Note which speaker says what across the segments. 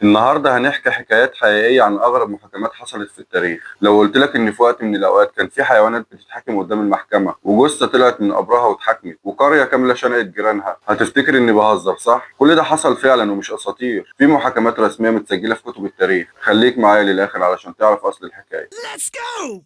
Speaker 1: النهارده هنحكي حكايات حقيقية عن أغرب محاكمات حصلت في التاريخ. لو قلت لك إن في وقت من الأوقات كان في حيوانات بتتحاكم قدام المحكمة، وجثة طلعت من قبرها واتحاكمت، وقرية كاملة شنقت جيرانها، هتفتكر إني بهزر صح؟ كل ده حصل فعلا ومش أساطير، في محاكمات رسمية متسجلة في كتب التاريخ. خليك معايا للآخر علشان تعرف أصل الحكاية.
Speaker 2: Let's go!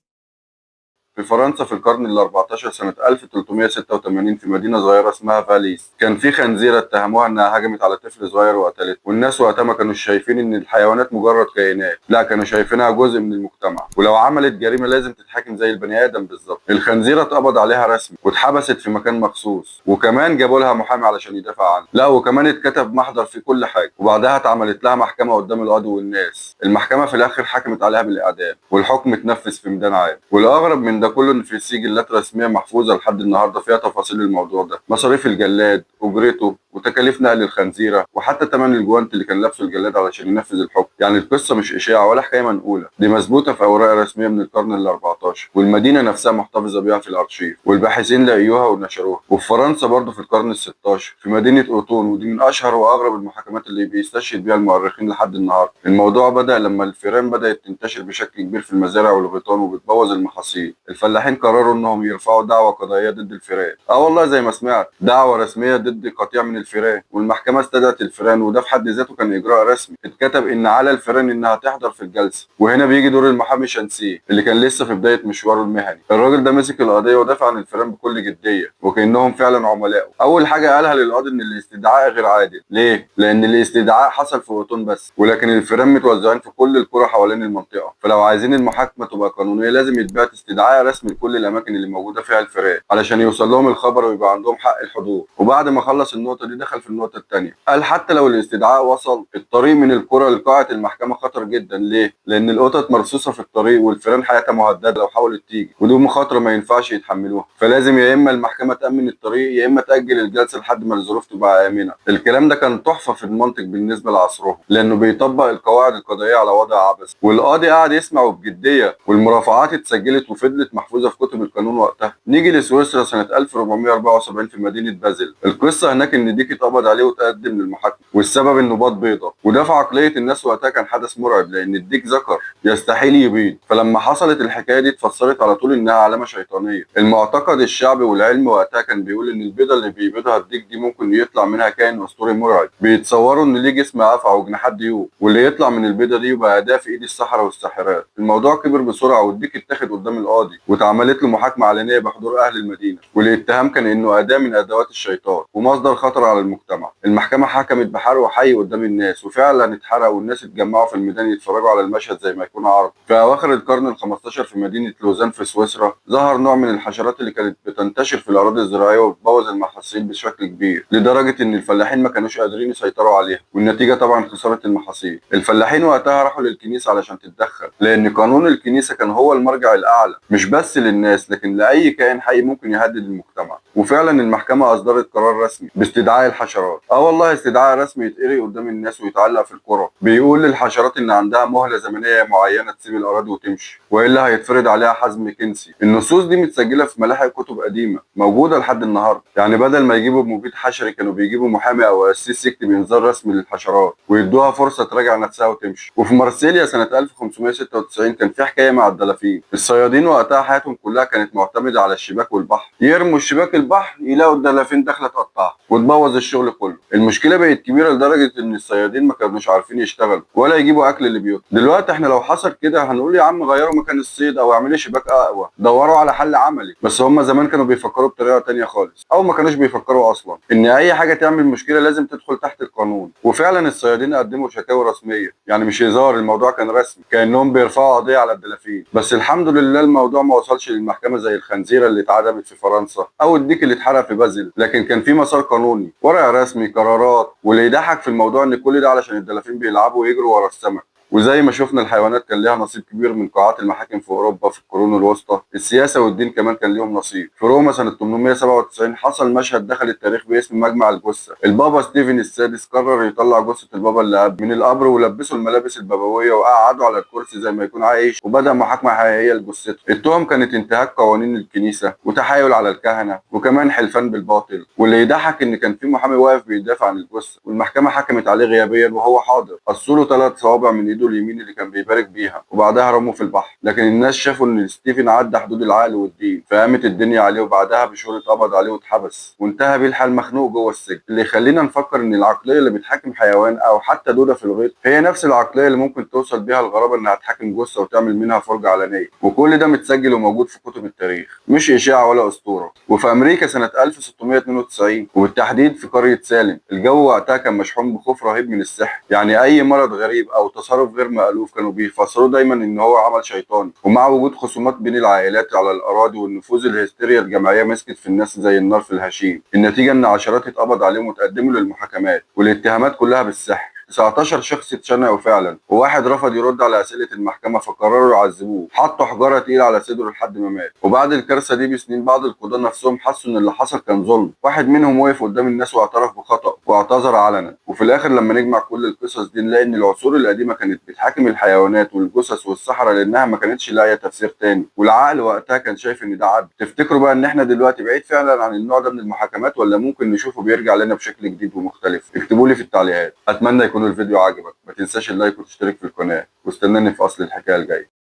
Speaker 1: في فرنسا في القرن ال 14 سنة 1386 في مدينة صغيرة اسمها فاليز، كان في خنزيرة اتهموها انها هجمت على طفل صغير وقتلته. والناس وقتها ما كانوش شايفين ان الحيوانات مجرد كائنات، لا كانوا شايفينها جزء من المجتمع، ولو عملت جريمة لازم تتحاكم زي البني ادم بالظبط. الخنزيرة اتقبض عليها رسمي واتحبست في مكان مخصوص، وكمان جابوا لها محامي علشان يدافع عنها، لا وكمان اتكتب محضر في كل حاجة. وبعدها اتعملت لها محكمة قدام القاضي والناس. المحكمة في الاخر حكمت عليها بالاعدام، والحكم اتنفذ في ميدان عام. والاغرب من ده كله ان في سجلات رسمية محفوظة لحد النهارده فيها تفاصيل الموضوع ده، مصاريف الجلاد، اجرته، وتكاليف نقل الخنزيره، وحتى ثمن الجوانت اللي كان لابسه الجلاد علشان ينفذ الحكم. يعني القصة مش اشاعة ولا حكاية منقوله، دي مثبوته في اوراق رسمية من القرن ال 14، والمدينة نفسها محتفظة بيها في الارشيف، والباحثين لقيوها ونشروها. وفي فرنسا برضه في القرن ال 16 في مدينة اوتون، ودي من اشهر واغرب المحاكمات اللي بيستشهد بيها المؤرخين لحد النهارده. الموضوع بدا لما الفيران بدات تنتشر بشكل كبير في المزارع والغيطان وبتبوظ المحاصيل. الفلاحين قرروا انهم يرفعوا دعوى قضائية ضد الفيران. اه والله زي ما سمعت، دعوى رسمية ضد قطيع من الفيران. والمحكمة استدعت الفيران، وده في حد ذاته كان اجراء رسمي اتكتب ان على الفيران انها تحضر في الجلسة. وهنا بيجي دور المحامي شانسيه اللي كان لسه في بداية مشواره المهني. الراجل ده مسك القضية ودافع عن الفيران بكل جدية وكانهم فعلا عملائه. اول حاجة قالها للقاضي ان الاستدعاء غير عادل. ليه؟ لان الاستدعاء حصل في اوتون بس، ولكن الفيران متوزعين في كل القرى حوالين المنطقة، فلو عايزين المحاكمة تبقى قانونية لازم يتبعت استدعاء رسمي لكل الاماكن اللي موجودة فيها الفيران علشان يوصل لهم الخبر ويبقى عندهم حق الحضور. وبعد ما خلص النقطة دي دخل في النقطة الثانية، قال حتى لو الاستدعاء وصل، الطريق من القرى لقاعه المحكمة خطر جدا. ليه؟ لان القطط مرصوصه في الطريق والفيران حياتها مهددة لو حاولت تيجي، ودي مخاطره ما ينفعش يتحملوها، فلازم يا اما المحكمة تامن الطريق يا اما تاجل الجلسة لحد ما الظروف تبقى امنه. الكلام ده كان تحفة في المنطق بالنسبة لعصرهم، لانه بيطبق القواعد القضائية على وضع عبثي. والقاضي قعد يسمع وبجديه، والمرافعات اتسجلت وفضلت محفوظة في كتب القانون وقتها. نيجي لسويسرا سنة 1474 في مدينة بازل. القصة هناك ان ديك اتقبض عليه وتقدم للمحاكمه، والسبب انه باض بيضة، وده في عقلية الناس وقتها كان حدث مرعب، لان الديك ذكر يستحيل يبيض. فلما حصلت الحكاية دي اتفسرت على طول انها علامة شيطانية. المعتقد الشعبي والعلم وقتها كان بيقول ان البيضة اللي بيبيضها الديك دي ممكن يطلع منها كائن اسطوري مرعب، بيتصوروا ان ليه جسم افعى وجناحات ديوك، واللي يطلع من البيضة دي يبقى اداه في ايد السحرة والساحرات. الموضوع كبر بسرعة، والديك اتاخد قدام القاضي واتعملت له محاكمة علنية بحضور اهل المدينة، والاتهام كان انه اداه من ادوات الشيطان ومصدر خطر على المجتمع. المحكمة حكمت بحرقه حي قدام الناس، وفعلا اتحرق، والناس اتجمعوا في الميدان يتفرجوا على المشهد زي ما يكون عرض. في اواخر القرن ال 15 في مدينة لوزان في سويسرا، ظهر نوع من الحشرات اللي كانت بتنتشر في الاراضي الزراعية وبتبوظ المحاصيل بشكل كبير، لدرجة ان الفلاحين ما كانوش قادرين يسيطروا عليها، والنتيجة طبعا خسارة المحاصيل. الفلاحين وقتها راحوا للكنيسة علشان تتدخل، لان قانون الكنيسة كان هو المرجع الاعلى مش بس للناس لكن لاي كائن حي ممكن يهدد المجتمع. وفعلا المحكمة اصدرت قرار رسمي باستدعاء الحشرات. اه والله استدعاء رسمي يتقري قدام الناس ويتعلق في القرى، بيقول للحشرات ان عندها مهله زمنية معينة تسيب الاراضي وتمشي، والا هيتفرض عليها حزم كنسي. النصوص دي متسجله في ملاحق كتب قديمة موجودة لحد النهارده. يعني بدل ما يجيبوا مبيد حشري كانوا بيجيبوا محامي او قسيس يكتب انذار رسمي للحشرات ويدوها فرصة تراجع نفسها وتمشي. وفي مارسيليا سنة 1596 كان في حكاية مع الدلافين. الصيادين وقتها حياتهم كلها كانت معتمدة على الشباك والبحر، يرموا الشباك البحر يلاقوا الدلافين داخله تقطعها وتبوظ الشغل كله. المشكلة بقت كبيرة لدرجة ان الصيادين ما كانوش عارفين يشتغلوا ولا يجيبوا اكل لبيوتهم. دلوقتي احنا لو حصل كده هنقول يا عم غيروا مكان الصيد او اعملوا شباك اقوى، دوروا على حل عملي. بس هم زمان كانوا بيفكروا بطريقة تانية خالص، او ما كانوش بيفكروا اصلا ان اي حاجة تعمل مشكلة لازم تدخل تحت القانون. وفعلا الصيادين قدموا شكاوي رسمية، يعني مش هزار، الموضوع كان رسمي، كانهم بيرفعوا قضية على الدلافين. بس الحمد لله الموضوع ما وصلش للمحكمة زي الخنزيره اللي اتعدمت في فرنسا او الديك اللي اتحرق في بازل، لكن كان في مسار قانوني، ورق رسمي، قرارات. واللي يضحك في الموضوع ان كل ده علشان الدلافين بيلعبوا ويجروا ورا السمك. وزي ما شفنا الحيوانات كان ليها نصيب كبير من قاعات المحاكم في اوروبا في القرون الوسطى. السياسة والدين كمان كان ليهم نصيب. في روما سنة 897 حصل مشهد دخل التاريخ باسم مجمع الجثة. البابا ستيفن السادس قرر يطلع جثة البابا اللي قبل من القبر ولبسه الملابس البابويه وقعده على الكرسي زي ما يكون عايش، وبدا محاكمة حقيقية لجثته. التهم كانت انتهاك قوانين الكنيسة وتحايل على الكهنة وكمان حلفان بالباطل. واللي يضحك ان كان في محامي واقف بيدافع عن الجثة، والمحكمة حكمت عليه غيابيا وهو حاضر. قصوا له 3 صوابع من ايده اليمين اللي كان بيبارك بيها وبعدها رموه في البحر. لكن الناس شافوا ان ستيفن عدى حدود العقل والدين، فقامت الدنيا عليه، وبعدها بشهور اتقبض عليه واتحبس، وانتهى بيه الحال مخنوق جوه السجن. اللي يخلينا نفكر ان العقلية اللي بتحاكم حيوان او حتى دوده في الغيط هي نفس العقلية اللي ممكن توصل بيها الغرابة انها تحاكم جثة وتعمل منها فرجه علنية. وكل ده متسجل وموجود في كتب التاريخ، مش اشاعة ولا اسطورة. وفي امريكا سنة 1692 وبالتحديد في قرية سالم، الجو وقتها كان مشحون بخوف رهيب من السحر. يعني اي مرض غريب او تصرف غير مألوف كانوا بيفسروه دايما ان هو عمل شيطاني. ومع وجود خصومات بين العائلات على الاراضي والنفوذ، الهستيريا الجماعية مسكت في الناس زي النار في الهشيم. النتيجة ان عشرات اتقبض عليهم وتقدموا للمحاكمات، والاتهامات كلها بالسحر. 19 شخص اتشنقوا فعلا، وواحد رفض يرد على اسئلة المحكمة فقرروا يعذبوه، حطوا حجارة تقيلة على صدره لحد ما مات. وبعد الكارثة دي بسنين بعض القضاة نفسهم حسوا ان اللي حصل كان ظلم. واحد منهم وقف قدام الناس واعترف بخطأ واعتذر علنا. وفي الاخر لما نجمع كل القصص دي نلاقي ان العصور القديمة كانت بتحاكم الحيوانات والجثث والسحرة لانها ما كانتش لاقيه تفسير تاني، والعقل وقتها كان شايف ان ده عدل. تفتكروا بقى ان احنا دلوقتي بعيد فعلا عن النوع ده من المحاكمات، ولا ممكن نشوفه بيرجع لنا بشكل جديد ومختلف؟ اكتبوا لي في التعليقات. اتمنى يكون الفيديو عجبك، ما تنساش اللايك وتشترك في القناة، واستناني في اصل الحكاية الجاية.